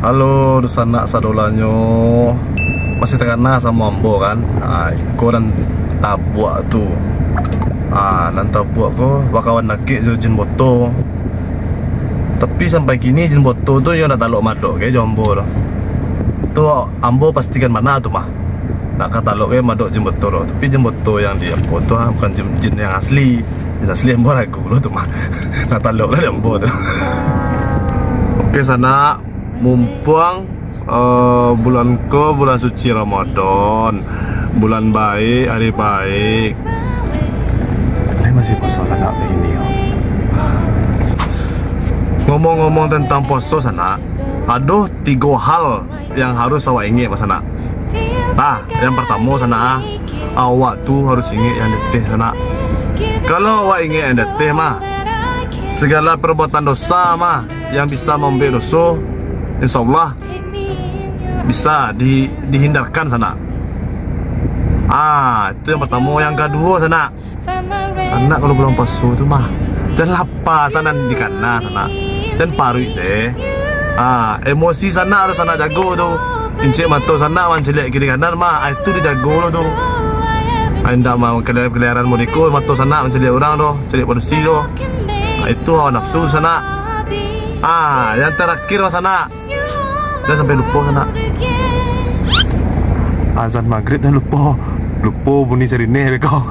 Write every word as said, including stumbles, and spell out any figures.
Halo, dunsanak sadolanyo. Masih takana samo ambo kan? Ah, iko nan tabuak tu. Ah, nan tabuak ko bakawan dakek jo Jin Boto. Tapi sampai kini Jin Boto tu yo ndak talok madok ke jo ambo tu. Tu ambo pastikan bana tu mah. Nak ka talok ke madok Jin Boto tu. Tapi Jin Boto yang di ambo tu, ah, bukan jin, jin yang asli. Jin asli ambo ragu lo tu mah. Nak talok lah di ambo tu. Oke, sanak. Mumpuang, eh, bulan ko bulan suci Ramadan, bulan baik, hari baik. Ini masih puaso sanak begini, oh. Ngomong-ngomong tentang puaso, sanak, ado tigo hal yang harus awak ingek, sanak. Ah, yang pertamo, sanak, ah, awak tu harus ingek yang di ateh, sanak. Kalau awak ingek yang di ateh mah, segala perbuatan dosa mah, yang bisa mambuek doso, insya Allah bisa di, dihindarkan, sanak. Ah, itu yang pertamo. Yang kaduo, sanak, sanak kalau bulan puaso tu mah, jan lapa sanak dikana, sanak. Jan paruik se. Ah, emosi sanak harus sanak jago tu. Incek mato sanak mancaliak kiri kanan mah, ah, itu dijago lo tu. Ah, indak mah kaliaran-kaliaran modeko mato sanak mancaliak urang tu, caliak padusi tu. Ah, itu hawa nafsu sanak. Ah, yang terakhir, sanak. Jan sampai lupo, sanak. Azan magrib dah lupo. Lupo bunyi sirineh beko.